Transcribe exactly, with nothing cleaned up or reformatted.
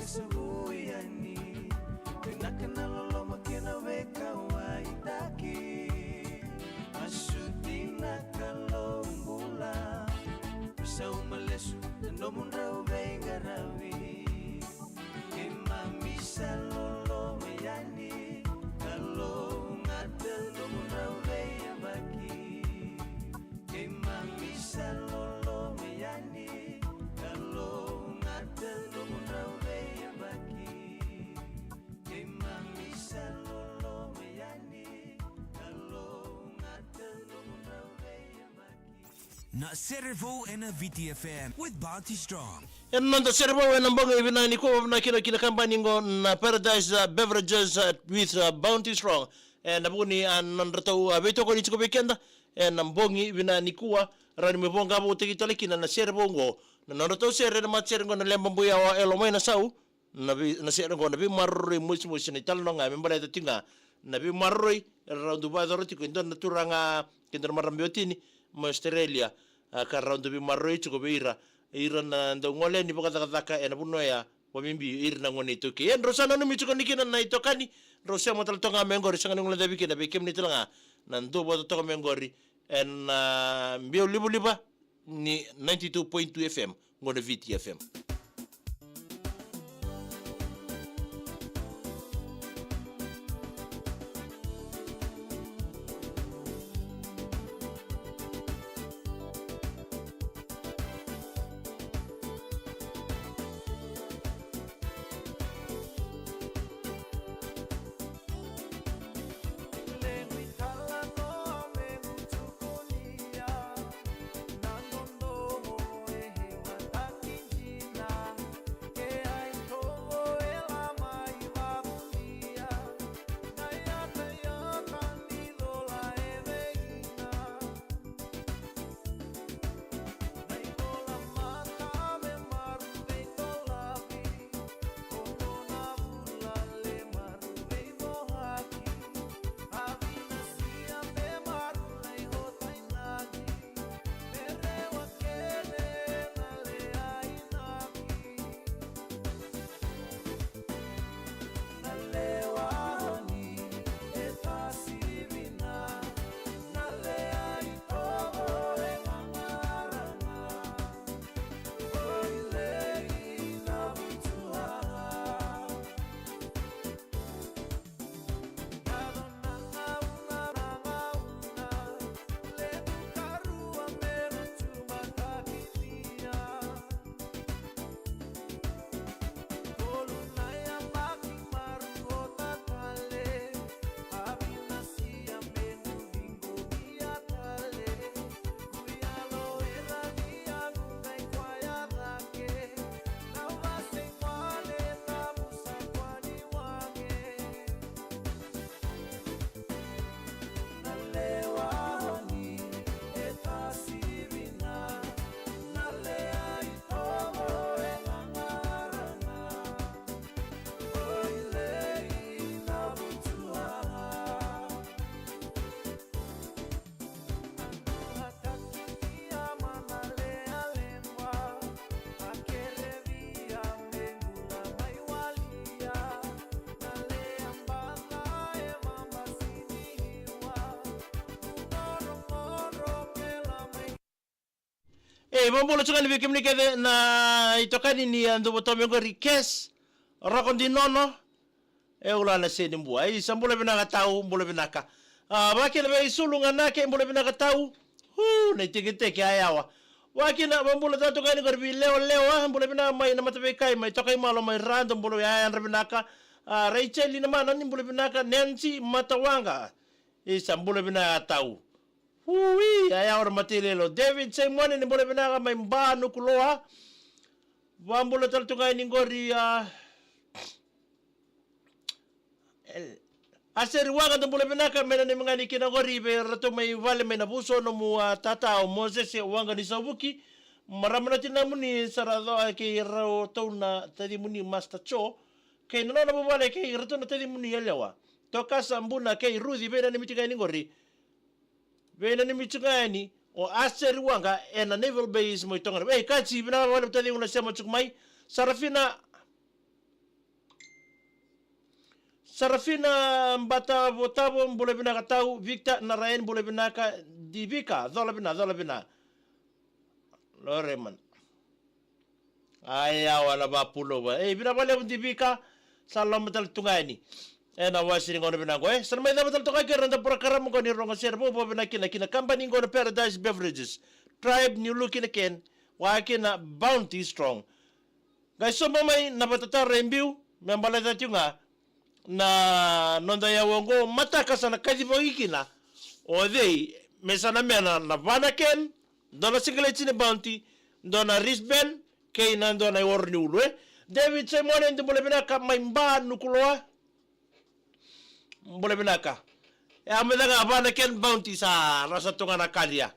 Sa vui yani, vinaka na loloma kei na veikauwaitaki. Masuti na Kalou bula, sauma lesu na nomudrau veiqaravi. Keimami sa loloma yani, kalougata na nomudrau veiyabaki. Keimami sa loloma yani, kalougata na nomudrau veiyabaki. Keimami sa loloma yani, kalougata na nomudrau veiyabaki. Na Serevou ena V T F M with Bounty Strong. Ena noda Serevou ena bogi vinaka nikua, vinaka kina kina kabani qo na Paradise, uh, Beverages, uh, with, uh, Bounty Strong. Ena vuku ni, a, nodratou, a, veitokoni tiko vei keda ena bogi vinaka nikua, rawa ni mai voqa vakautaki tale kina na Serevou qo. Na nodratou sere, na matasere qo na Leba Buyawa e Lomaina Sau. Na vei, na sere qo na veimaroroi mosimosi, na italanoa ga me baleta tiko ga na veimaroroi era rau dau vakayacora tiko e dua na turaga kei dua na marama veiwatini mai Australia, a, ka rau dau veimaroroi tiko vei ira, ira na dau gole ni vakacakacaka ena vanua ya, vakabibi ira na gone iTaukei. Ia drau sa nanumi tiko ni kina na itokani, drau sema tale toka ga mai qori, sega ni guilecavi kina vei kemuni tale ga na dau vata toka mai qori ena, a, biau livaliva ni ninety-two point two F M, qo na V T F M. E, vakabula tiko ga ni vei kemuni kece na itokani ni a dau vata mai qori, Kes Roko Dinono. E ula na seni bua. Isa, bula vinaka tau, bula vinaka. A, vakina vei Sulu Ganake, bula vinaka tau. Hu, na itekiteki a yawa. Vakina, vakabula tau tiko ga ni qori vei Lewa Lewa, bula vinaka mai na Mataveikai, mai Tokaimalo, mai Rado, bula yadra vinaka. A, Raicheli na mana ni bula vinaka, Nancy Matawaqa. Isa, bula vinaka tau. Ui, a yawa ra Matailelo. David Saimone, ni bula vinaka mai Ba, Nukuloa. Vakabula tale tu ga ni qori, a, El-, Aseri Waqa, dou bula vinaka, me nanumi ga ni kina qori vei ratou mai vale mai Navuso, nomu, a, tata o Mosese Waqa ni Sauvuki, marama na tinamuni Saracoa kei ratou na tacimuni Master Joe, kei na nona vuvale kei ratou na tacimuni yalewa. Tokasa Buna kei Ruci, veinanumi tiko ga ni qori. Veinanumi tiko ga yani o Aseri Waqa ena Naval Base mai Togona. Ei, Kaji, vinaka vakalevu taciqu na sema tiko mai. Sarafina, Sarafina Batavotavo, bula vinaka tau. Victor Narayan, bula vinaka. Divika, cola vina, cola vina. Loreman. Ai, au ana vapulova. Ei, vinaka vakalevu Divika. Sa loma tale tu ga yani. Ena wase ni gauna vinaka qo, e. Sa na mai cava tale toka kei ira na noda porokaramu qo ni rogo sere vou, vou vinaka kina, kina kabani qo na Paradise Beverages. Tribe, new look in a can. Wa kina Bounty Strong. Qai sobu mai na vakatataro e biu, me baleta tiko ga na noda yawa oqo, mataka sa na kacivaki kina o cei me sa na mena na va na can, dua na sigaleti ni Bounty, dua na wristband, kei na dua na ioro ni ulu, e. David Simone, dou bula vinaka mai Ba, Nukuloa. Bula vinaka. E a maica ga va na can Bounty sa rasa tu ga na kalia.